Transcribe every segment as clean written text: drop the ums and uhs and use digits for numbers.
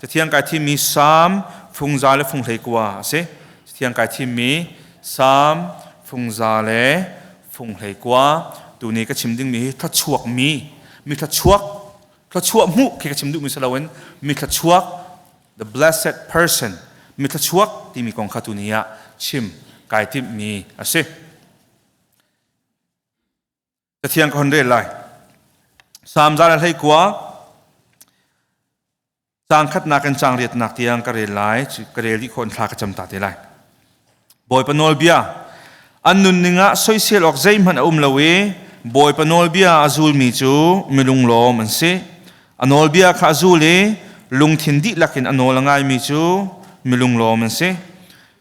Cathiang kai thimmi Salm fungza le funghlei kua a si. Cathiang kai thimmi Salm fungza le funghlei kua. Tuni ka chim dingmi hi thluachuak mi, mi thluachuak, thluachuah hmuh khi ka chim duhmi si loin mi thluachuak, the blessed person, mi thluachuak timi kong kha tuni ah chim kai timhmi a si. Cathiang ka hon rel lai. Salm za le hlei kua caang khatnak in caang riatnak tiang ka rel lai. Ka rel dih khawh in thla ka cam ta te lai. Bawipa nawlbia an nunning ah soisel awk zeihmanh a um lo i Bawipa nawlbia a zulmi cu milunglawm an si. A nawlbia kha a zul i lungthin dihlak in a nawl a ngaimi cu milunglawm an si.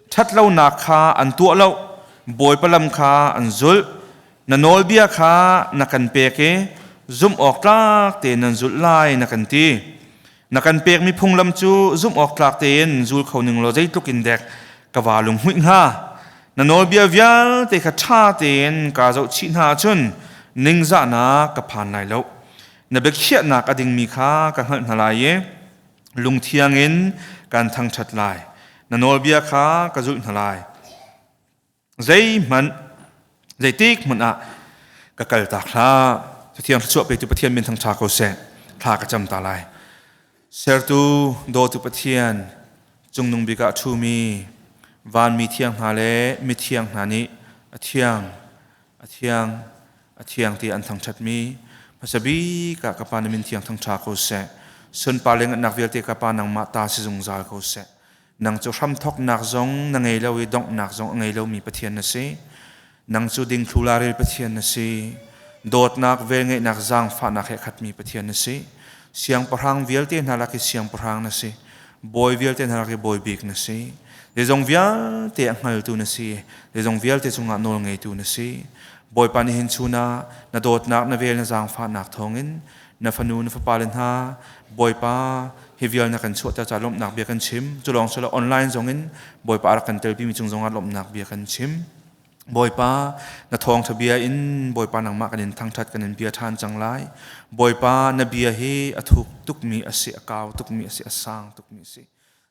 Ṭhatlonak kha an tuah lo, Bawipa lam kha an zulh. Na nawlbia kha na kan pek i zumh awk tlak tein nan zulh lai na kan ti. Na kan pekmi phunglam cu zumh awk tlak tein zul kho ning law zeitluk in dek ka vaa lunghmuih hnga. Na nawlbia vialte kha ṭha tein kaa zohchih hna ahcun ningzahnak ka phan lai lo. Na biakhiahnak a dingmi kha ka hngalh hna lai i lungthiang in kan thangṭhat lai. Na nawlbia kha ka zulh hna lai. Zeihmanh zeitik hmanh ah ka kal tak hlah. Cathiang thluachuah petu Pathian min thangṭha ko seh. Thla ka cam ta lai. Sertu dawtu Pathian, cungnung bik ah a ṭhumi vanmi thiang hna le mithiang hna nih a thiang, a thiang, a thiang ti an thangṭhatmi hmasa bik ah ka Pa na min thiang thangṭha ko seh. Sunpar le ngannak vialte ka Pa nangmah ta si zungzal ko seh. Nang cu hramthawknak zong na ngei lo i donghnak zong a ngei lomi Pathian na si. Nang cu dingthlu laril Pathian na si. Dawtnak, velngeihnak, zaangfahnak he khatmi Pathian na si. Siangpahrang vialte hna lak i siangpahrang na si. Bawi vialte hna lak i bawi bik na si. Zeizong vialte a hngaltu na si. Zeizong vialte cungah nawl ngeitu na si. Bawipa nihin chun ah na dawtnak, na vel, na zaangfahnak thawngin na fanu na fapale hna Bawipa hi vial na kan chuahter ca lawmhnak bia kan chim. Cu lawng silo online zong in Bawipa a rak kan telpi mi cung zongah lawmhnak bia kan chim. Bawipa na thawngtha bia in Bawipa nangmah kan in thangthat kan in bia than cang lai. Bawipa na bia hi a thuk tukmi a si, a kau tukmi a si, a sang tukmi a si.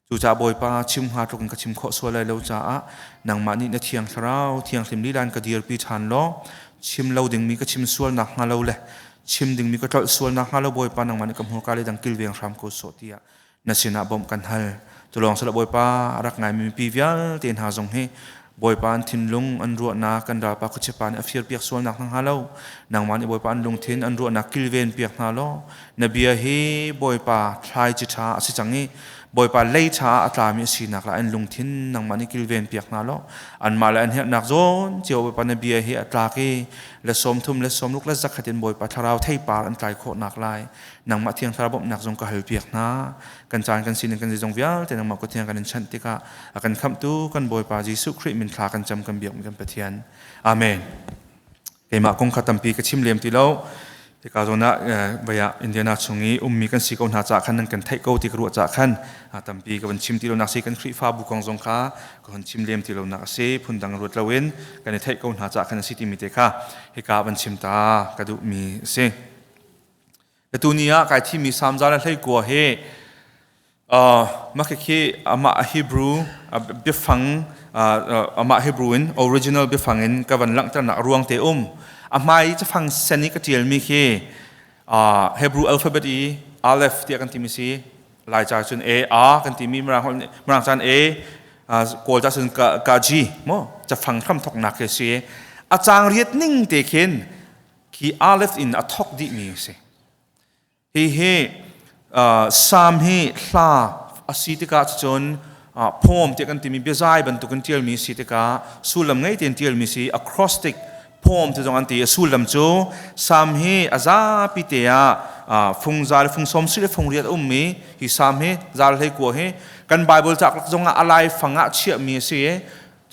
Cucaah Bawipa chim hnga tluk in ka chim khawh sual lai lo caah nangmah nih na thiang thlarau thianghlim lila in ka dirpi ṭhan law chim lo dingmi ka chim sual nakhnga lo le chim dingmi ka tlolh sual nakhnga lo Bawipa nangmah nih ka hmurka le dang kilveng hram ko sawh tiah na sinah bawmh kan hal. Cu lawng sila Bawipa a rak ngaimi mipi vialte hna zong hi Bawipa an thinlung an ruahnak kan ralpa khuachiapa nih a firpiak sual nak hnga lo nangmah nih Bawipa an lungthin an ruahnak kilven piak hna law na bia hi Bawipa thlai ci ṭha a si cang i Bawipa lei ṭha ah a tlami a sinak la an lungthin nangmah nih kilven piak hna law anmah le an herhnak zawn cio Bawipa na bia hi a tlak i le 30 le 60 le 100 in Bawipa thlarau theipar an tlai khawh nak lai nangmah thiang thlarau bawmhnak zong ka hal piak hna. Kan caan kan sining kan zeizong vialte nangmah kut thiang kan in chanh tikah a kan khamhtu kan Bawipa Jesuh Khrih min thla kan cam kan biakmi kan Pathian. Amen. Keimah kong kha tampi ka chim lem ti lo. Hika zawn ah vaya Indiana chung i ummi kan si ko hna caah khan nan kan theih ko ti ka ruah caah khan tampi ka van chim ti lo nak si. Kan Khrihfabu kong zong kha ka hon chim lem ti lo nak a si. Phundang ruat loin kan i theih ko hna caah khan a si timi te kha hika van chim ta ka duhmi a si. Tuni ah kai thimi Salm za le 19 hi mah khi amah Hebrew biafang, amah Hebrew in original biafang in ka van langhternak ruang te um. A hmai cafang sen i ka tialmi khi Hebrew alphabet i Aleph tiah kan timi si. Lai ca cun A A kan timi, Mirang caan A, Kawl ca cun ka G mo cafang hram thoknak khi si. A cang riat ning te khin khi Aleph in a thok dihmi a si. Hihi Salm hi hla a si tikah cun poem tiah kan timi biazai bantukin ṭialmi si tikah sullam ngei tein ṭialmi si, acrostic poem ti zong an ti. A sullam cu Salm hi a zapi te ah fung za le fung sawm si le fung riat a ummi hi Salm hi zal hlei kua hi kan Bible caklak zong ah a laifang ah chiahmi a si i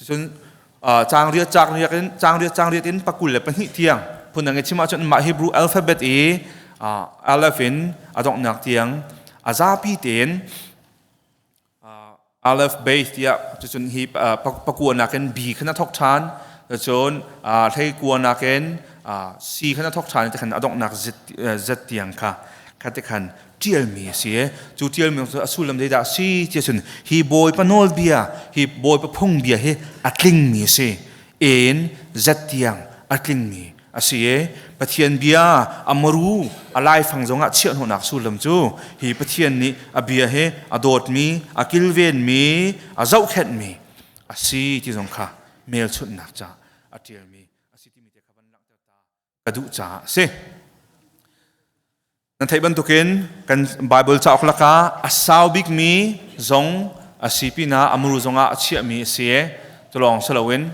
cun cangriat cangriat in cangriat cangriat in 22 tiang, phundang in chim ahcun mah Hebrew alphabet i aleph in a donghnak tiang a zapi tein aleph base tiah. Cucun hi pakua nakin B khan a thok ṭhan, cun hlei kua nakin C khan a thok ṭhan, ti khan a donghnak Z tiang kha kha ti khan ṭialmi a si i cu ṭialmi cu a sullam zeidah a si ti ahcun hi Bawipa nawlbia, hi Bawipa phungbia hi a tlingmi a si. En zat tiang a tlingmi a si i Pathian bia a maru a laifang zongah chiahhnawhnak sullam cu hi Pathian nih a bia hi a dawtmi, a kilvenmi, a zohkhenhmi a si ti zong kha hmelchunhnak ca a ṭialmi a si timi te kha van langhter ta ka duh caah a si. Nan theih bantukin kan Bible cauk lakah a sau bikmi zong a si pinah a muru zongah a chiahmi a si i culawng si loin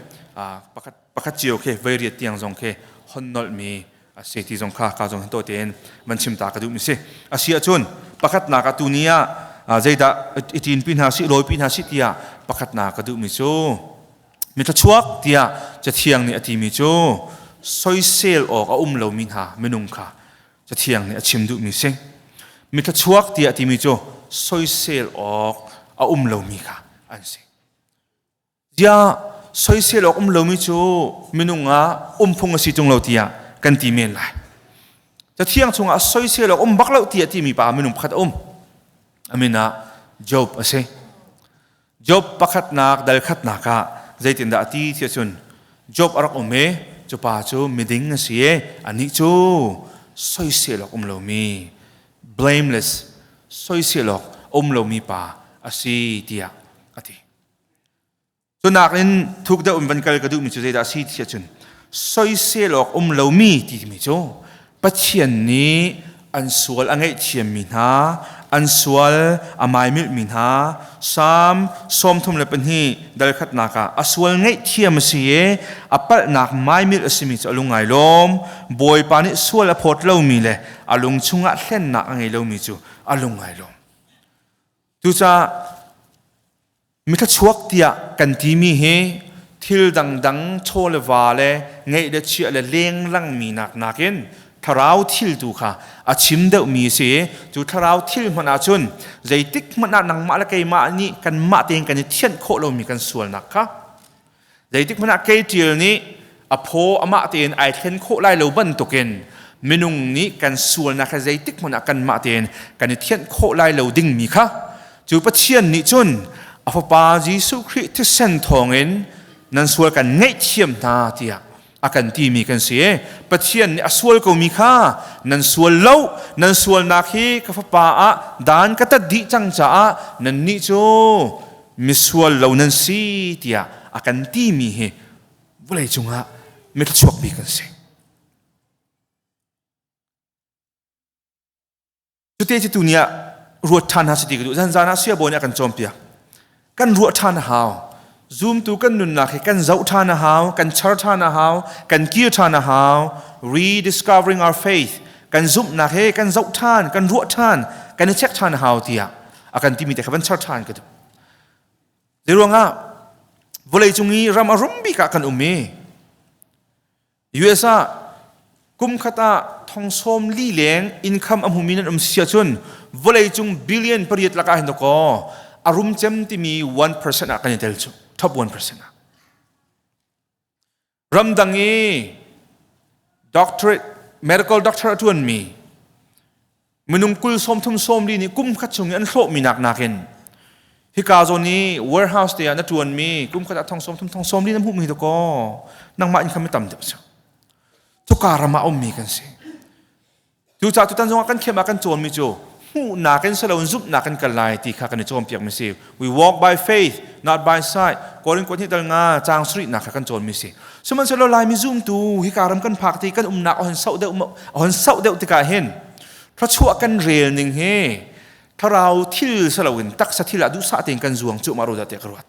pakhat pakhat cio khi veiriat tiang zong khi hon nolhmi a si ti zong kha ka zong to tein van chim ta ka duhmi si. A si ahcun pakhatnak ah tuni ah zeidah i ṭinpi hna sih lawipi hna sih tiah pakhatnak ka duhmi cu Mithluachuak tiah Cathiang nih a timi cu soisel awk a um lomi hna minung kha Cathiang nih a chim duhmi si. Mithluachuak tiah a timi cu soisel awk a um lomi kha an si. Ziah soisel awk um lomi cu minung ah umphung a si tung lo tiah kan ti men lai. Cathiang chungah soisel awk um bak lo tiah timi pa minung pakhat a um. A min ah Job a si. Job pakhatnak dal khatnak ah zeitindah a ti ti ahcun Job a rak um i cu pa cu miding a si i anih cu soisel awk um lomi blameless soisel awk um lomi pa a si tiah a ti. Cu nakin thuk deuh in van kal ka duhmi cu zeidah a si ti ahcun soisel awk um lomi timi cu Pathian nih an sual a ngaihthiammi hna, an sual a maimilhmi hna, Salm 32 dal khatnak ah a sual ngaihthiam a si i a palhnak maimilh a simi cu a lung ngai lawm. Bawipa nih sual a phawt lomi le a lung chungah hlennak a ngei lomi cu a lung ngai lawm. Cucaah Mithluachuak tiah kan timi hi thil dangdang chaw le va le ngeih le chiah le lenglang mi nak nakin thlarau thil tu kha a chim deuhmi a si i cu thlarau thil hmanh ahcun zeitik hmanh ah nangmah le keimah nih kanmah tein kan i thianh khawh lomi kan sualnak kha zeitik hmanh ah keiṭil nih a phaw amah tein ai thlen khawh lai lo bantukin minung nih kan sualnak kha zeitik hmanh ah kanmah tein kan i thianh khawh lai lo dingmi kha cu Pathian nih cun a fapa Jesuh Khrih thisen thawngin nan sual kan ngaihthiam hna tiah a kan timi kan si. Pathian nih a sual komi kha nan sual lo, nan sualnak hi ka fapa ah dan ka tat dih cang caah nannih cu misual lo nan si tiah a kan timi hi vawlei cungah mithluachuak bik kan si. Cute cu tuni ah ruat ṭhan hna si ti ka duh. Zanzan ah siabawi nih a kan cawnpiak. Kan ruah ṭhan a hau. Zumtu kan nunnak hi kan zoh ṭhan a hau, kan char ṭhan a hau, kan kir ṭhan a hau. Rediscovering our faith. Kan zumhnak he kan zoh ṭhan, kan ruah ṭhan, kan i check ṭhan a hau tiah a kan timi te kha van char ṭhan ka duh. Zeiruangah vawleicung i ram a rum bik ah kan um i US ah kum khat ah thong 40 leng income a hmumi nan um si ahcun vawleicung billion pariat lakah hin dakaw a rum cem timi 1% ah kan i tel cu, top 1% ah. Ramdang i doctorate medical doctor a tuanmi minung kul 30 40 nih kum khat chung i an hlawhmi nak nakin hika zawn i warehouse te ah na ṭuanmi kum khat ah thong 30 thong 40 na hmuhmi dakaw nangmah income i tam deuh cu. Cuka ram ah ummi kan si. Cucaah tutan zongah kan thiam ah kan cawnmi cu hmuhnak in si loin zumhnak in kal lai ti kha kan i cawnpiakmi si. We walk by faith, not by sight. Korin kuat hnih dal nga caang sarihnak kha kan cawnmi si. Sihmanhsehlaw Laimi zumtu hika ram kan phak ti kan umnak a hon sauh deuh a hon sauh deuh tikah hin thluachuah kan rel ning hi thlarau thil si loin taksa thil ah duhsah tein kan zuang cuahmah rua dah tiah ka ruat.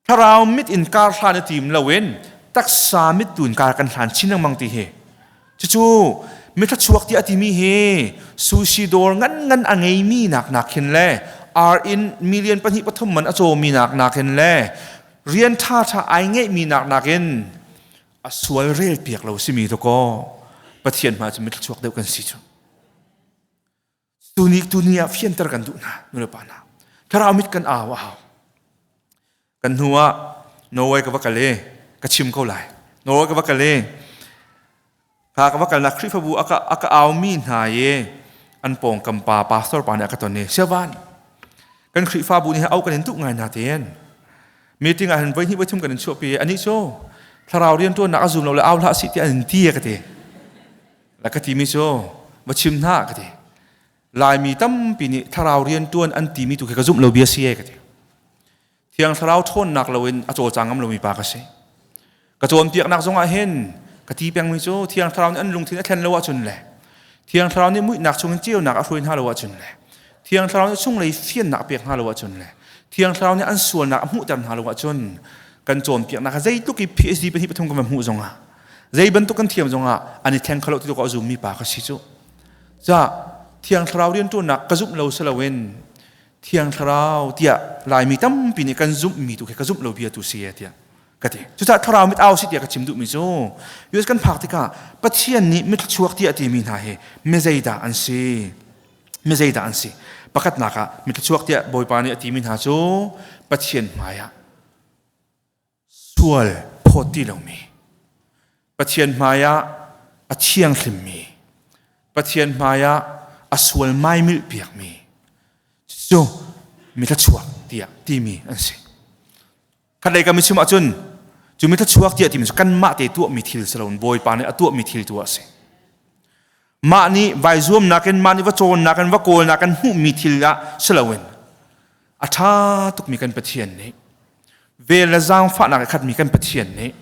Thlarau mit in kar hlan i tim loin taksa mit tu in kar kan hlan chin lengmang ti hi. Cucu mithluachuak tiah a timi hi sushi dawr ngan ngan a ngeimi nak nak hin le ar in million pahnih pathum man a cawmi nak nak hin le rian ṭha ṭha ai ngeihmi nak nakin a sual rel piak lo simi to kaw Pathian hma cu mithluachuak deuh kan si cu. Tuni tuni ah fianter kan duh hna nulepa hna. Thlarau mit kan au a hau. Kan hnu ah Norway ka va kal i ka chim ko lai. Norway ka va kal i ka va kalnak Khrihfabu a ka aumi hna i An pawngkam pa pastor pa nih a ka ton i Siavan kan Khrihfabu nih au kan in duh ngai na tein meeting ah hin voi hnih voi thum kan in chuahpi anih cu thlarau rianṭuannak a zum lo le au hlah sih tiah an in ti ka ti. La ka timi cu va chim hna ka ti. Laimi tampi nih thlarau rianṭuan an timi tu khi ka zumh lo bia si e ka ti. Thiang Thlarau ṭhawnnak loin a cawlcang ngam lomi pa ka si. Ka cawnpiaknak zongah hin ka ti pengmi cu Thiang Thlarau nih an lungthin a thlen lo ahcun le Thiang Thlarau nih muihnak chungin ceunak a hruai hna lo ahcun le Thiang Thlarau nih chunglei fiannak a pek hna lo ahcun le Thiang Thlarau nih an sualnak a hmuhter hna lo ahcun kan cawnpiaknak ah zeitluk i PhD pahnih pathum kan va hmuh zongah zei bantuk kan thiam zongah an i thleng kho lo ti a zummi pa ka si cu. Ca Thiang Thlarau rianṭuannak ka zumh lo si loin Thiang Thlarau tiah Laimi tampi nih kan zumhmi tu khi ka zumh lo bia tu si e tiah ka ti. Cucaah Thlarau mit au si tiah ka chim duhmi cu US kan phak tikah Pathian nih mitthluachuak tiah timi hna hi mi zeidah an si? Mi zeidah an si? Pakhatnak ah mitthluachuak tiah Bawipa nih a timi hna cu Pathian hmaiah sual phawt ti lomi Pathian hmaiah a thianghlimmi Pathian hmaiah a sual maimilh piakmi cu mithlachuak tiah timi an si. Khatlei ka michim ahcun cu mithlachuak tiah timi cu kanmah te tuahmi thil si loin Bawipa nih a tuahmi thil tu a si. Mah nih vai zuamnak in mah nih va cawnnak in va kawlnak in hmuhmi thil ah si loin a ṭha tukmi kan Pathian nih vel le zaangfahnak i khatmi kan Pathian nih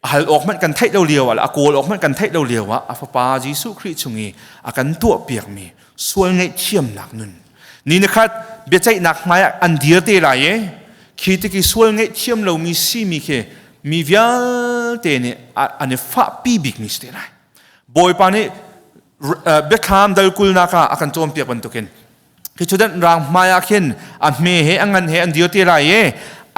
a hal awk hmanh kan theih lo lio ah le a kawl awk hmanh kan theih lo lio ah a fapa Jesuh Khrih chung i a kan tuahpiakmi sual ngaihthiamnak nun ni ni khat biaceihnak hmai ah an dir te lai i khi tiki sual ngaihthiam lomi simi khi mi vialte nih an i fahpi bikmi si te lai. Bawipa nih biathlam dal kulnak ah a kan cawnpiak bantukin khi chudan rang hmai ah khin a hme he a ngan he an dir te lai i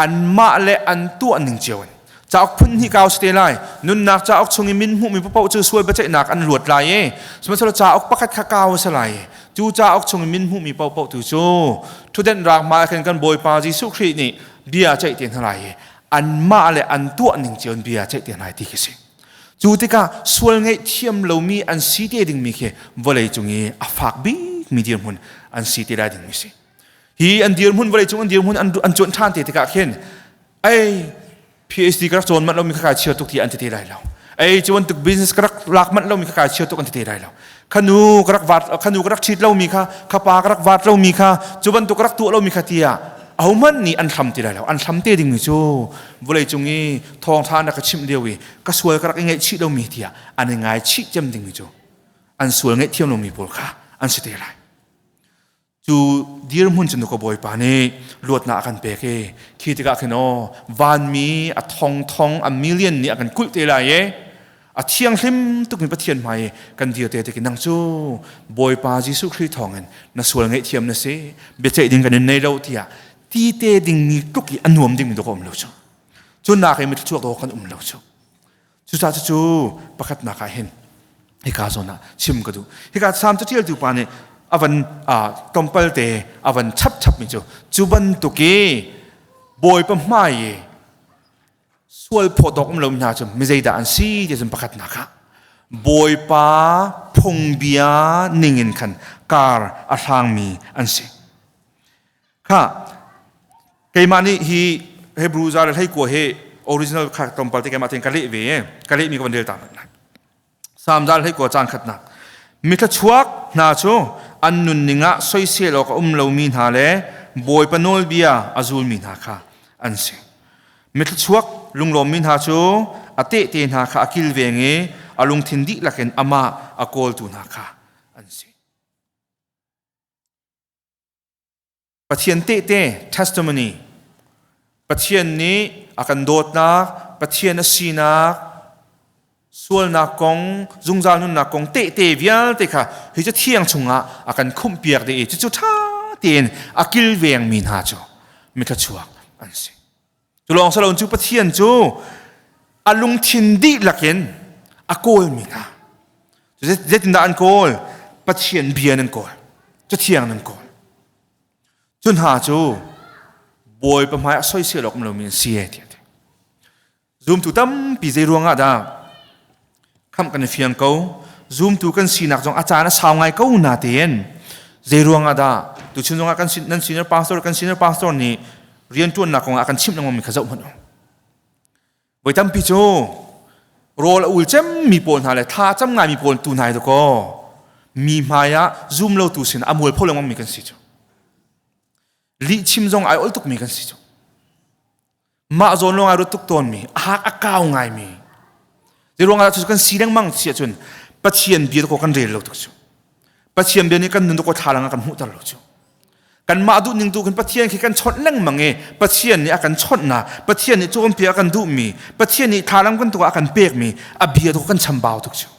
anmah le an tuah ning cio in cauk phun hnih kau si te lai. Nunnak cauk chung i min hmuhmi paoh cu sual biaceihnak an luat lai i sihmanhsehlaw cauk pakhat kha kau a si lai. Cu cauk chung i min hmuhmi paohpaoh tu cu thuden rang hmai ah khin kan Bawipa Jesuh Khrih nih bia ceih te hna lai i anmah le an tuah ning cio in bia ceih te hna lai ti khi si. Cu tikah sual ngaihthiam lomi an si te dingmi khi vawlei cung i a fak bikmi dirhmun an si te lai dingmi si. Hi an dirhmun vawlei cung an dirhmun an cuanh ṭhan te tikah khin ei PhD ka rak cawn manh lomi kha kai chia tuk ti an ti te lai lo. Ei cu bantuk business ka rak lak manh lomi kha kai chia tuk an ti te lai lo. Khanu ka rak vat khanu ka rak ṭhit lomi kha khapa ka rak vat lomi kha cu bantuk ka rak tuah lomi kha tiah ahohmanh nih an hlam ti lai lo. An hlam te dingmi cu vawlei cung i thawngṭha na ka chimh lio i ka sual ka rak i ngaihchih lomi tiah an i ngaichih cem dingmi cu an sual ngaihthiam lomi pawl kha an si te lai. Cu dirhmun cun ka Bawipa nih luatnak a kan pek i khi tikah khin aw vanmi a thongthong a million nih a kan kulh te lai i a thianghlim tukmi Pathian hmai i kan dir te tik nang cu Bawipa Jesuh Khrih thawngin na sual ngaihthiam na si biaceih ding kan in nei lo tiah ti te dingmi tluk i a nuam dingmi dawh ka um lo cu cu nak i mithluachuak dawh kan um lo cu. Cucaah cucu pakhatnak ah hin hika zawn ah chim ka duh. Hika Salm caṭialtu pa nih a van tlawmpal te a van chap chapmi cu cu bantuk i Bawipa hmai i sual phawt awk um lomi hna cu mi zeidah an si ti cun pakhatnak ah Bawipa phungbia ningin khan kar a hlangmi an si. Kha keimah nih hi Hebrew za le hleikua hi original kha tlawmpal te keimah tein ka leh ve ka lehmi ka van rel ta hna. Salm za le hleikua caan khatnak. Mithlachuak hna cu an nunning ah soisel awk a um lomi hna le Bawipa nawlbia a zulmi hna kha an si. Mithlachuak lunglawmmi hna cu a tehte hna kha a kilveng i a lungthin dihlak in amah a kawltu hna kha an si. Pathian tehte testimony Pathian nih a kan dawtnak Pathian a sinak sualnak kong zungzal nunnak kong tehte vialte kha hi cu thiang chungah a kan khumhpiak dih i cucu ṭha tein a kilvengmi hna cu mithluachuak an si. Cu lawng si loin cu Pathian cu a lungthin dihlak in a kawlmi hna. Zeitindah an kawl? Pathian bia nan kawl. Cathiang nan kawl. Cu hna cu Bawipa hmai ah soisel awk um lomi an si e tiah ti. Zumtu tampi zei ruangah dah khamh kan i fiang ko. Zumtu kan sinak zong a caan a sau ngai ko na tein zei ruang ah dah tuchun zongah kan nan senior pastor, kan senior pastor nih rianṭuannak kong ah kan chimh lengmang mi kha zoh hmanh u. Voi tampi cu rawl a ul cemmi pawl hna le thla cam ngaimi pawl tu hna hi kaw mi hmai ah zum lo tu sin a mualpho lengmang mi kan si cu. Lih chim zong ai ol tukmi kan si cu. Mah zawn lawng ai ruat tuk tawnmi, a hak a kau ngaimi. Zei ruang ah kan si lengmang si ahcun Pathian bia ko kan rel lo tuk cu. Pathian bia nih kan nun ko thlalang a kan hmuhter lo cu. Kanmah duh ning tu khin Pathian khi kan chawnh lengmang i Pathian nih a kan chawnhnak, Pathian nih cawnpiak a kan duhmi, Pathian nih thlalang kan tuk ah a kan pekmi a bia tu kan chambau tuk cu.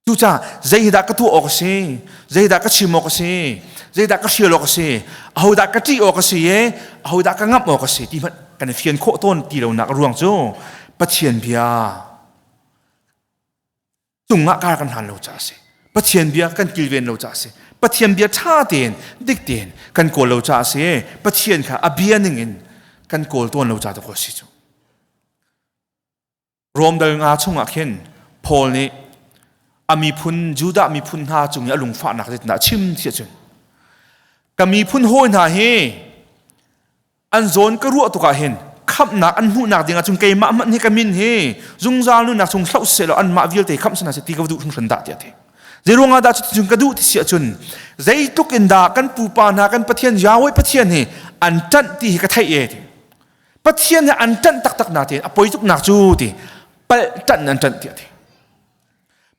Cucaah zeidah ka tuah awk a si? Zeidah ka chim awk a si? Zeidah ka hrial awk a si? Ahodah ka ṭih awk a si i ahodah ka ngamh awk a si ti hmanh kan i fian khawh tawn ti lonak a ruang cu Pathian bia cungah kar kan hlan lo caah a si. Pathian bia kan kilven lo caah a si. Pathian bia ṭha tein, dik tein kan kawl lo caah a si. Pathian kha a bia ningin kan kawl tawn lo caah a si cu. Rom dal nga chungah khin Paul nih a miphun Judah miphun hna cung i a lungfahnak zeitindah a chim ti ahcun, ka miphun hawi hna hi an zawn ka ruah tuk ah hin khamhnak an hmuhnak ding ahcun keimah hmanh hi ka min hi zungzal nunnak chung hloh seh law anmah vialte khamh sina seh ti ka duh hringhran dah tiah ti. Zei ruangah dah cuticun ka duh ti si ahcun, zeitluk in dah kan pupa hna kan Pathian Yahweh Pathian hi an ṭanh ti hi ka theih e ti. Pathian he an ṭanh taktak na tein a poi tuknak cu ti palh ṭanh an ṭanh tiah ti.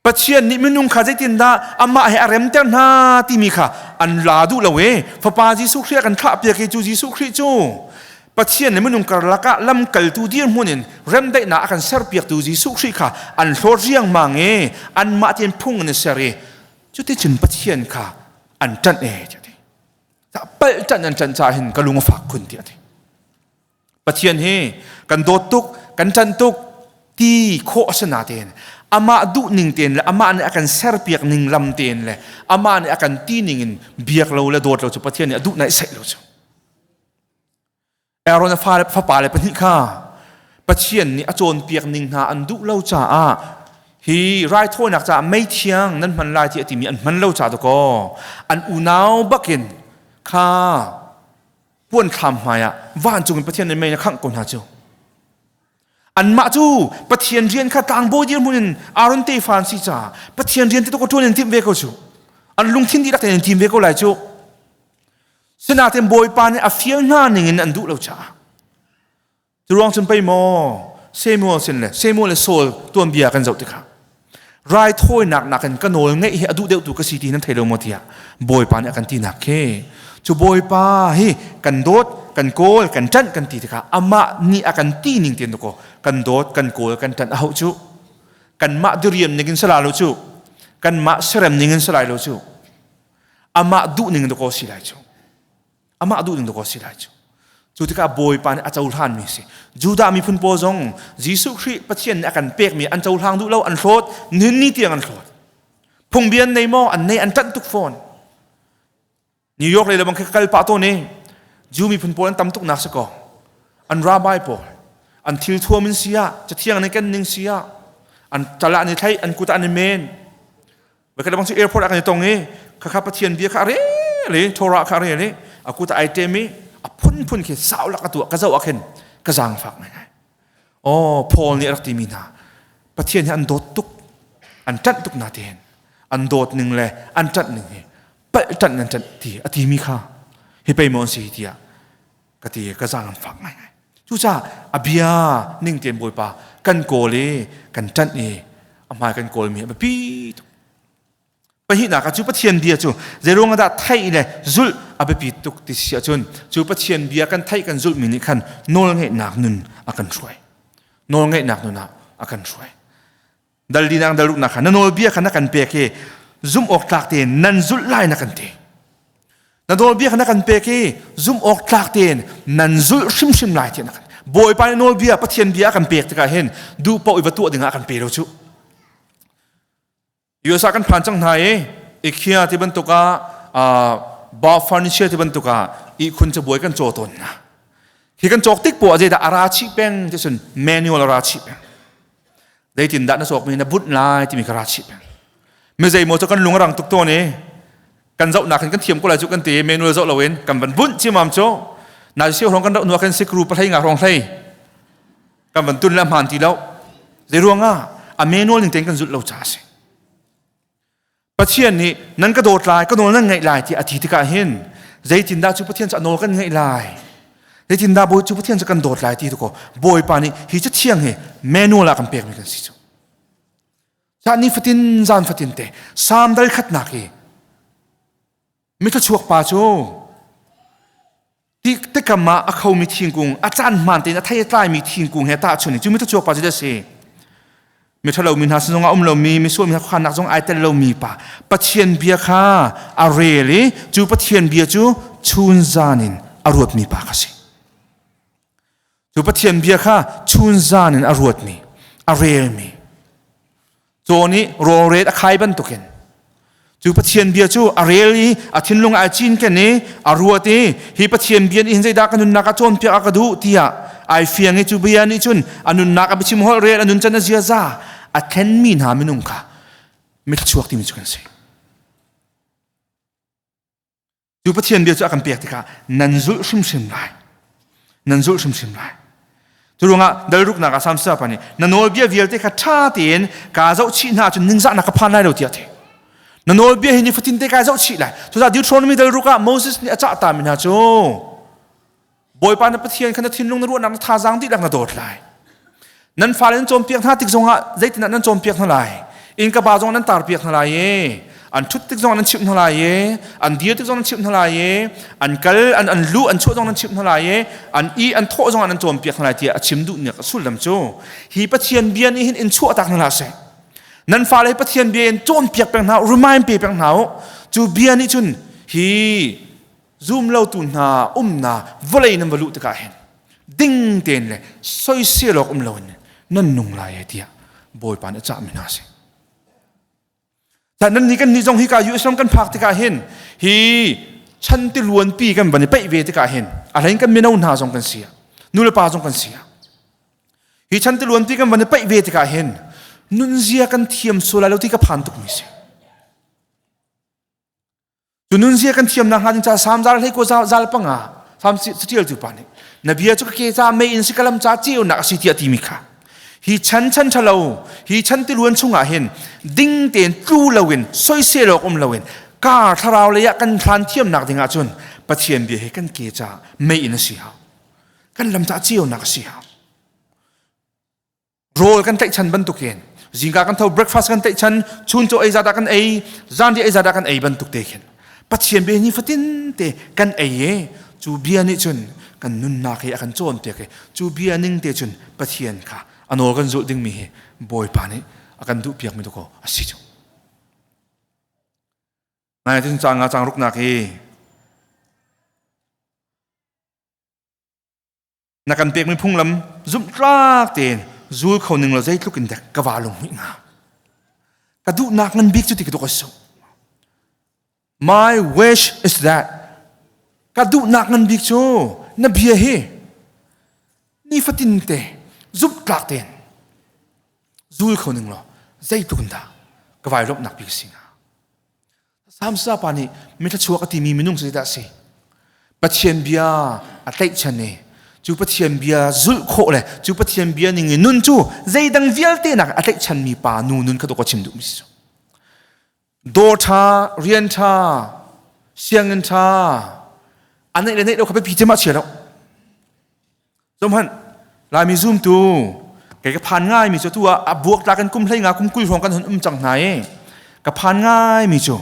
Pathian nih minung kha zeitindah amah he a remter hna timi kha an la duh lo e. Fapa Jesuh Khrih a kan thlah piak i cu Jesuh Khrih cu Pathian le minung karlak ah lamkaltu dirhmun in remdaihnak a kan serpiaktu Jesuh Khrih kha an hlawt riangmang i anmah tein phung an i ser i cuticun Pathian kha an ṭanh e tiah ti. Palh ṭanh an ṭanh caah hin ka lung a fak khun tiah a ti. Pathian hi kan dawt tuk, kan ṭanh tuk ti khawh a si natein amah duh ning tein le amah nih a kan serpiak ning lam tein le amah nih a kan ti ning in biak lo le dawt lo cu Pathian nih a duh naih lo cu. Aaron a fapa le pahnih kha Pathian nih a cawnpiak ning hna an duh lo caah hi raithawinak caah mei thiang nan hman lai ti a timi an hman lo caah dakaw an unau bakin kha puan thlam hmai ah vancung in Pathian nih mei na khangh ko hna cu. Anmah cu Pathian rian kha tlangbawi dirhmun in Aaron tefa an si caah Pathian rian ti to ko ṭuan in timh ve ko cu. An lungthin dihlak tein tim ve ko lai cu. Sinain Bawipa nih a fial hna ningin an duh lo caah cu ruang cun pei maw Samuel sin le Samuel le Saul tuanbia kan zoh tikah raithawinak nakin ka nawl ngeih hi a duh deuhtu ka si ti nan thei lo maw tiah Bawipa nih a kan tinak khi cu. Bawipa hi kan dawt, kan kawl, kan ṭanh kan ti tikah amah nih a kan ti ning tein kaw kan dawt, kan kawl, kan ṭanh a hauh cu. Kanmah diriam ning in sala lo cu, kanmah serem ning in salai lo cu, amah duh ning dakaw si lai cu, amah duh ning dakaw si lai cu. Cu tikah Bawipa nih a cohlan mi si. Judah miphun pawl zong Jesuh Khrih Pathian nih a kan pekmi an cohlang duh lo, an hlawt, nihin ni tiang an hlawt. Phungbia an nei maw? An nei, an ṭanh tuk fawn. New York lei le bang khi kal pah tawn i Jew miphun pawl an tam tuk nak si kaw an rabbi pawl an thil thuam in si ah, cathiang nih ken ning si ah, an cal ah an i thlaih, an kut ah an i men. Bakhat bang cu airport ah kan i tong i khakha Pathian bia kha a rel i Torah kha a rel i a kut ah ai ṭem i a phunphun khi sau lak a tuah ka zoh ah khin ka zaangfak ngaingai. Oh, Paul nih a rak timi hna Pathian hi an dawt tuk, an ṭanh tuk na tein an dawt ning le an ṭanh ning hi palh ṭanh an ṭanh ti a timi kha hi pei maw an si tiah ka ti, ka zaang an fak ngaingai. Cucaah a bia ning tein Bawipa kan kawl i kan ṭanh i a hmai kan kawlmi a biapi tuk. Pahnihnak ah, cu Pathian bia cu zeiruang dah theih le zulh a biapi tuk ti si ahcun, cu Pathian bia kan theih kan zulhmi nih khan nawlngeihnak nun a kan hruai. Nawlngeihnak nun ah a kan hruai. Dal dinang dal ruknak kha na nawlbia kha na kan pek i zumh awk tlak tein nan zulh lai na kan ti. Na nawlbia kha na kan pek i zumh awk tlak tein nan zulh hrimhrim lai tiah na kan. Bawipa nih nawlbia, Pathian bia a kan pek tikah hin duh paoh i va tuah dingah a kan pe lo cu. US ah kan phan cang hna i IKEA ti bantuk ah, Bob Furniture ti bantuk ah ihkhun cabuai kan caw tawn hna. Hi kan cawk tik poah zeidah a ra chih peng ti cun manual a ra chih peng. Zeitindah na cawkmi na bunh lai timi ka ra chih peng. Mi zeimaw cu kan lung a rang tuk tawn i kan zohnak hin kan thiam ko lai cu kan ti manual zoh loin kan van bunh ciamam cu na si hrong kan doh nuah kan sikru pahlei nga hrong hlei kan van tun le hmaan ti lo. Zei ruangah a manual ning tein kan zulh lo caah a si. Pathian nih nan ka dawt lai, ka nawl nan ngaih lai tiah a ti tikah hin zeitindah cu Pathian cu a nawl kan ngaih lai? Zeitindah Bawi cu Pathian cu kan dawt lai ti tu ko Bawipa nih hi cathiang hi manual ah kan pekmi kan si cu. Cah ni fatin zan fatin te Salm dal khatnak hi mithluachuak pa cu tikam ah a khomi thingkung a caan hmaan tein a thei a tlaimi thingkung he tahchun cu mithluachuak pa cu a si miṭhalo mi hna sin zongah um lomi misual mi hna khuakhannak zong ai tel lomi pa Pathian bia kha a rel i cu Pathian bia cu chunzan in a ruatmi pa kha si cu Pathian bia kha chunzan in a ruatmi a relmi Caw nih rawlret a khai bantukin cu Pathian bia cu a rel i a thinlung ai cinken i a ruat i hi Pathian bia nih hin zeidah ka nunnak a cawnpiak a ka duh tiah ai fiang i cu bia nih cun a nunnak a biachim holh rel a nuncan a ziaza a thlenmi hna minung kha mitthluachuak timi cu kan si. Cu Pathian bia cu a kan pek tikah nan zulh hrimhrim lai. Nan zulh hrimhrim lai. Cu ruangah dalruknak ah Samsa pa nih na nawlbia vialte kha ṭha tein kaa zohchih hna ahcun ningzahnak ka phan lai lo tiah a ti. Na nawlbia hi nifatin te kai zohchih lai. Cucaah Deuteronomy dalruk ah Moses nih a cah tami hna cu Bawipa na Pathian kha na thinlung na ruahnak na thazaang dihlak na dawt lai. Nan fale nan cawnpiak hna tik zongah zeitindah nan cawnpiak hna lai? Inn ka ba zong nan tarpiak hna lai i an ṭhut tik zong nan chimh hna lai i an dir tik zong nan chimh hna lai i an kal an an luh an chuah zong nan chimh hna lai i an i an thawh zong nan cawnpiak hna lai tiah a chim duhnak a sullam cu hi Pathian bia nih hin in chuahtak hna hlah seh. Nan fale Pathian bia in cawnpiak peng hna u, remind pe peng hna u. Cu bia nih cun hi zumlotu hna umnak vawlei nan va luh tikah hin ding tein le soisel awk um loin nan nung lai e tiah Bawipa nih a cahmi hna a si. Nan nih kan nih zong hi ka US ram kan phak tikah hin hi chan tiluanpi kan van i peih ve tikah hin a hlein kan mino hna zong kan si nu le pa zong kan si hi chan tiluanpi kan van i peih ve tikah hin nunzia kan thiam sual lai lo ti ka phan tukmi si. Cu nunzia kan thiamnak hnga ding ca Salm zal hlei ko zal panga Salm catial tu pa nih na bia cu ka ke ca mei in si ka lam ca ceunak a si tiah timi kha hi chan chan ṭhalo hi chan tiluan chungah hin ding tein tlu loin soisel awk um loin kar thlarau lei ah kan hlan thiamnak ding ahcun Pathian bia hi kan ke ca mei in a si hau kan lam ca ceunak a si hau Rawl kan tlaihchan bantukin zingka kan tho breakfast kan tlaihchan chun chaw ei zat ah kan ei zanriah ei zat ah kan ei bantuk te khin Pathian bia ni fatin te kan ei i cu bia nih cun kan nunnak hi a kan cawnpiak i cu bia ning te cun Pathian kha a nawl kan zulh dingmi hi Bawipa nih a kan duhpiakmi tu ko a si cu. Nai cun cang nga cang ruknak hi Na kan pekmi phunglam zumhtlak tein zul kho ning law zeitluk in dek ka va lung hmuih hnga. Ka duhnak ngan bik cu ti ka duk a si. My wish is that ka duhnak ngan bik cu na bia hi nifatin te zumhtlak tein zul kho ning law zeitluk in dah ka vai lawmhnak bik a si hnga. Samsa pa nih mithluachuak a timi minung cu zeidah a si? Pathian bia a tlaihchan i cu Pathian bia zulh khawh le cu Pathian bia ning in nun cu zeidang vialte nak a tlaihchanmi pa nu nun kha ka chim duhmi si. Dawr ṭha, rian ṭha, sianginn ṭha, a neih le neih lo kha biapi cem ah chia lo. Zohhmanh, Laimi zumtu kei ka phan ngaimi cu tu ah a buaktlak in kum hlei nga kum 20 hrawng kan hun um cang hna i ka phan ngaimi cu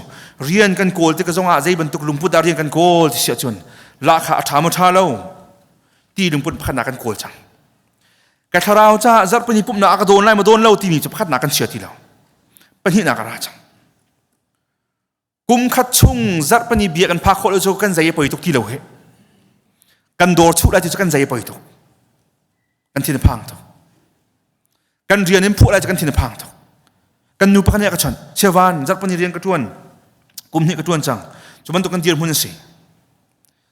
rian kan kawl tik zongah zei bantuk lungput dah rian kan kawl ti si ahcun lahkhah a ṭha maw ṭha lo ti lungput pakhatnak kan kawl cang. Ka thlarau caah zarhpini pumhnak a ka dawn lai maw dawn lo timi cu pakhatnak kan chia ti lo. Pahnihnak a ra cang. Kum khat chung zarhpini bia kan phak khawh lo cu kan zei a poi tuk ti lo he. Kan dawr chuh lai ti cu kan zei a poi tuk. Kan thin a phang tuk. Kan rian in phuah lai cu kan thin a phang tuk. Kan nu pakhat nih a ka chawnh. Siavan zarhpini rian ka ṭuan. Kum hnih ka ṭuan cang. Cu bantuk kan dirhmun a si.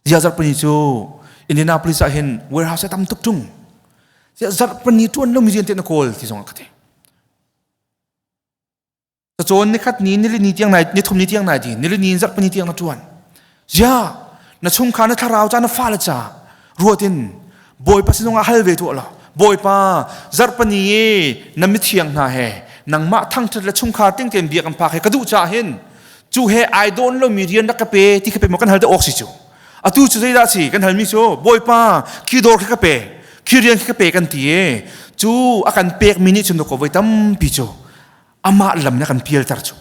Zia zarhpini cu Indianapolis ah hin warehouse a tam tuk ṭung. Zia zarhpini ṭuan lomi rian te na kawl ti zong a ka ti. Cacawn nikhat ni nili ni tiang nai nithum ni tiang nai di nili ni zarh pani tiang na tuan. Zia na chungkhar na thlarau ca na fale ca ruatin Bawipa sinung ah hal ve tuah law Bawipa zarhpani i na mithiang hna he nangmah thangṭhat le chungkhar ting tein biak an phak he ka duh caah hin cu he ai dawn lomi rian rak ka pe ti ka pe maw kan hal te awk si cu atu cu zeidah si kan halmi cu Bawipa khi dawr khi ka pe khi rian khi ka pe kan ti e cu a kan pekmi nih cun ko voi tampi cu amah lam na kan pialter cu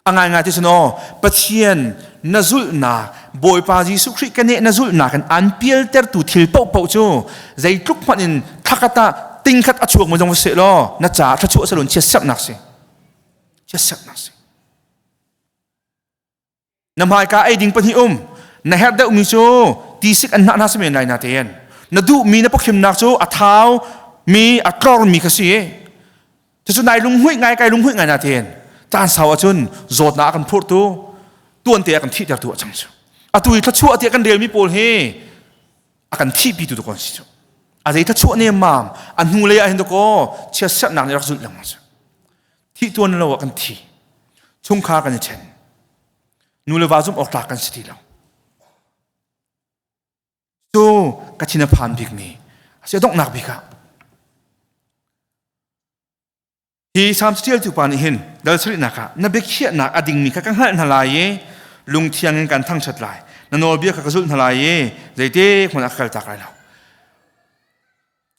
a ngaingai ti cun aw Pathian na zulhnak Bawipa Jesuh Khrih ka neh na zulhnak in an pialtertu thil paohpaoh cu zeitluk hmanh in thlakhat ah tingkhat a chuak mo zong seh law na caah thluachuah salun chiatserhnak si chiatserhnak si Na hmaika ei ding pahnih um. Na herh deuhmi cu tisik an hnah hna si men lai natein. Na duhmi na pawkhimnak cu a thau mi a tlormi kha si. Cucu nai lunghmuih ngai kai lunghmuih ngai natein caan sau ahcun zawtnak a kan phurhtu tuante a kan thihtertu a cang cu. Atu i thluachuah tiah kan relmi pawl hi a kan thihpitu tu kon si cu. A zei thluachuah nemmam a hnu lei ah hin dakaw chiatserhnak nih rak zulh lengmang cu. Thih tuan lo ah kan thi. Chungkhar kan i ṭhen. Nu le va zumh awk tlak kan si ti lo. Cu ka thin a phan bikmi a si a donghnak bik ah. Hi Salm ṭialtu pa nih hin dal sarihnak ah na biakhiahnak a dingmi kha ka hngalh hna lai i lungthiang in kan thangṭhat lai. Na nawlbia kha ka zulh hna lai i zeite hmanh ah ka kaltak lai lo.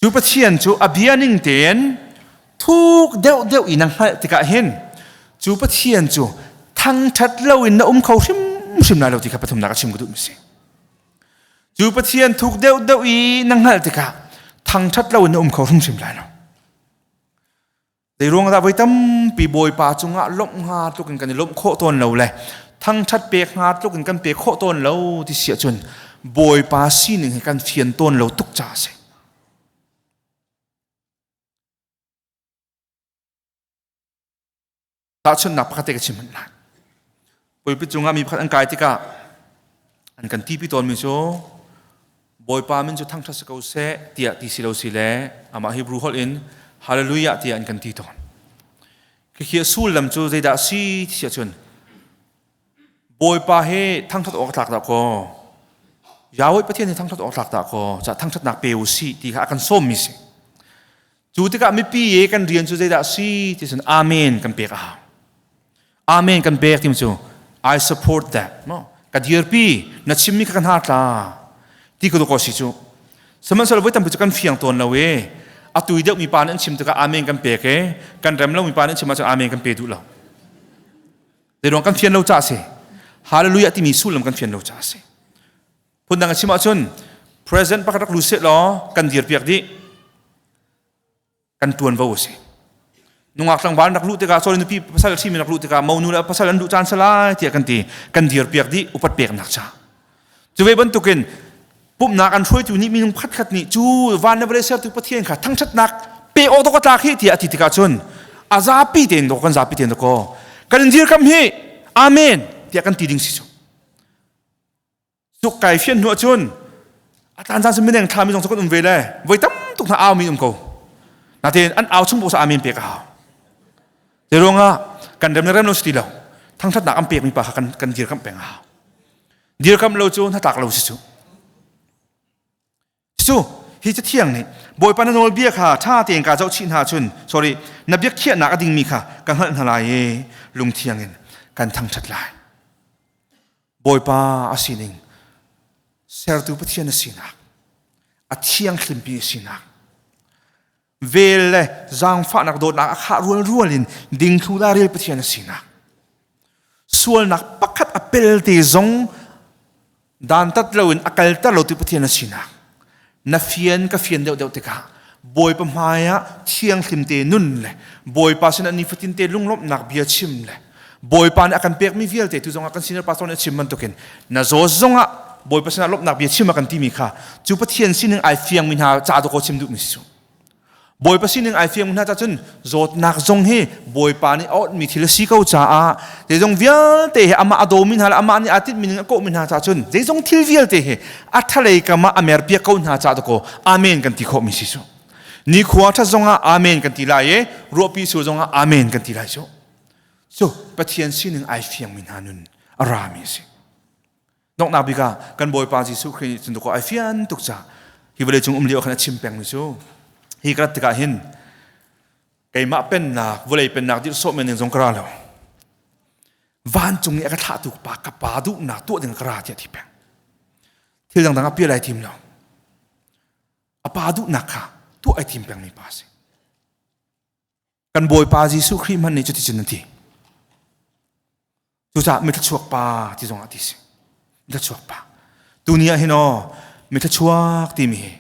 Cu Pathian cu a bia ning tein thuk deuhdeuh in na hngalh tikah hin cu Pathian cu thangṭhat loin na um kho hrimhrim lai lo ti kha pathumnak a chim ka duhmi si. Cu Pathian thuk deuhdeuh i na hngalh tikah thangṭhat loin na um kho hrimhrim lai lo. Zei ruang dah voi tampi Bawipa cungah lawmh hnga tluk in kan i lawmh khawh tawn lo le thangṭhat pek hnga tluk in kan pe khawh tawn lo ti si ahcun Bawipa sining hi kan fian tawn lo tuk caah a si. Tahchunhnak pakhat te ka chim hmanh lai. Pulpit cungah mi pakhat an kai tikah an kan tipi tawnmi cu Bawipa min cu thangṭhat si ko seh tiah ti si lo si le amah Hebrew holh in Hallelujah tiah an kan ti tawn. Khikhi a sullam cu zeidah a si ti ahcun Bawipa hi thangṭhat awk a tlak dah kaw Yahweh Pathian hi thangṭhat awk a tlak dah kaw ca thangṭhatnak pe u sih ti kha a kan sawmmi si. Cu tikah mipi i kan rian cu zeidah a si ti cun amen kan pek a hau. Amen kan pek timi cu I support that. No? Ka dirpi, na chimmi kha ka hna tla. Ti ka ko si cu. Sihmanhsehlaw voi tampi cu kan fiang tawn lo i a tui deuh mi pa nih an chim tikah amen kan pek i kan rem lo mi pa nih an chim ahcun amen kan pe duh lo. Zeiruang kan fian lo ca a si. Hallelujah timi sullam kan fian lo ca a si. Phundang a chim ahcun president pakhat rak lut seh law kan dirpiak dih. Kan tuanvo a si. Nungak tlangval rak luh tikah sorry nupi pasal a ṭhimi rak luh tikah monu le pasal an luh caan salai tiah kan ti. Kan dirpiak dih upat peknak ca. Cu ve bantukin pumhnak an hruaitu nih minung pakhatkhat nih cu van le vawlei sertu Pathian kha thangṭhatnak pe awk dawk a tlak hi tiah a ti tikah cun a zapi tein dawk kan zapi tein dawk kan in dirkam hi amen tiah kan ti ding si cu. Tuk kai fian hnu ahcun a caan caan cu mineng thlami zong cu kan um ve le voi tam tuk hna au mi um ko. Natein an au chung poh amen pek a hau. Zei ruangah kan rem le rem lo si ti lo. Thangthatnak an pekmi pa kha kan kan dirkamh peng a hau. Dirkamh lo cu hnatlak lo si cu. Cu hi cathiang nih Bawipa na nawlbia kha ṭha tein kaa zohchih hna ahcun sorry na biakhiahnak a dingmi kha ka hngalh hna lai i lungthiang in kan thangṭhat lai. Bawipa a sining sertu Pathian a sinak a thianghlimpi a sinak vel le zaangfahnak dawtnak a khah rualrual in dingthlu rel Pathian a sinak sualnak pakhat a pelte zong dantat loin a kalter lo ti Pathian a sinak na fian ka fian deuhdeuh tikah Bawipa hmaiah thianghlim te nun le Bawipa sinah nifatin te lunglawmhnak bia chim le Bawipa nih a kan pekmi vialte tu zongah kan senior pastor nih a chim bantukin na zaw zongah Bawipa sinah lawmhnak bia chim a kan timi kha cu Pathian sining ai fiangmi hna ca dawkaw chim duhmi si cu Bawipa sining ai fiang hna cun zawtnak zong hi Bawipa nih a awtmi thil a si ko caah zeizong vialte hi amah a dawmi hna le amah nih aa tinhmi ning a kawhmi hna caah cun zeizong thil vialte hi a thalei kam ah a merpiak ko hna caah dakaw amen kan ti khawhmi si cu nikhua ṭhat zongah amen kan ti lai i ruahpi sur zongah amen kan ti lai cu. Cu Pathian sining ai fiangmi hna nun a rami a si. Donghnak bik ah kan Bawipa Jesuh Khrih nih cun ai fian tuk ca hi vawlei cung um lio khan a chim pengmi cu hi ka rat tikah hin keimah pennak vawlei pennak dirh sawh men ding zong ka ra lo vancung i a ka thlahtu pa ka pa duhnak tuah ding ka ra tiah ti peng thil dangdang a pial ai tim lo a pa duhnak kha tuah ai tim pengmi pa si Kan Bawipa Jesuh Khrih hmanh nih cuticun a ti. Cucaah mithluachuak pa ti zongah ti si. Mithluachuak pa. Tuni ah hin aw mithluachuak timi hi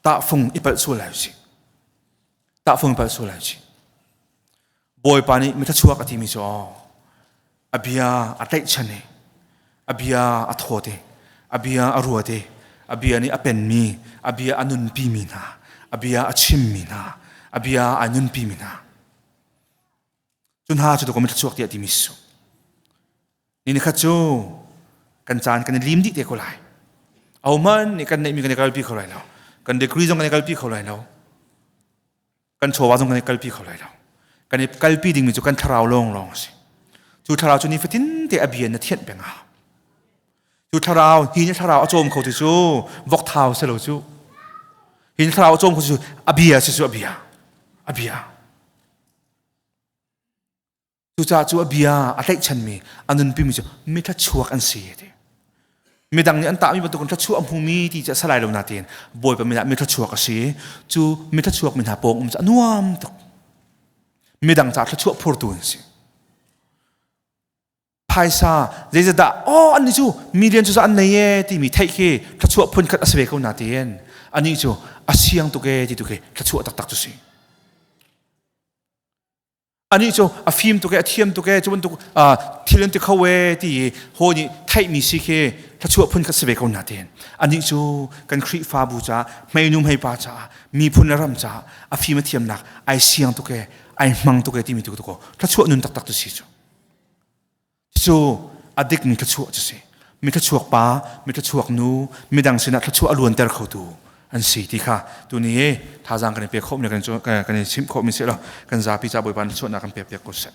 tahfung i palh sual lai usih. Tahfung i palh sual lai usih. Bawipa nih mithluachuak a timi cu aw a bia a tlaihchan i a bia a thawt i a bia a ruat i a bia nih a penmi a bia a nunpimi hna a bia a chimmi hna a bia a nunpimi hna cu hna cu tukum thluachuak tiah timi su ni ni khat cu kan caan kan i lim dih te ko lai ahohmanh nih kan neihmi kan i kalpi kho lai lo kan degree zong kan i kalpi kho lai lo Kan chawva zong kan i kalpi kho lai lo. Kan i kalpi dingmi cu kan thlarau lawnglawng a si. Cu thlarau cu nifatin te a bia na thianh peng a hau. Cu thlarau, hi ni thlarau a cawm kho ti cu vok thau si lo cu. Hi ni thlarau a cawm kho ti cu a bia si cu a bia. A bia. Cucaah cu a bia a tlaihchanmi a nunpimi cu mi thluachuak an si ti. Midang nih an tahmi bantukin thluachuah a hmumi ti cu a si lai lo nain Bawipa min ah mi thluachuak a si. Cu mi thluachuak mi hna pawng um cu a nuam tuk. Midang caah thluachuah phurtu an si. Phaisa zeizatdah oh annih cu million cu an nei e timi theih khi thluachuah phun khat a si ve ko nain anih cu a siang tuk e ti tu khi thluachuah taktak cu si. Anih cu a fim tuk e, a thiam tuk e, cu bantuk thil an ti kho e ti i hawi nih theihmi si khi thluachuah phun kha si ve ko nain anih cu kan Khrihfabu caah hmeinu hmeipa caah miphun le ram caah a fim a thiamnak ai siang tuk e, ai hmang tuk e timi tu ko thluachuah nun taktak tu si cu. Cu a dikmi thluachuah cu si. Mi thluachuak pa, mi thluachuak nu, midang sinah thluachuah a luanter khotu an si ti kha tuni hi thazaang kan i pek khawhmi kan i chimh khawhmi si lo kan zapi ca Bawipa thluachuahnak kan pek piak ko seh.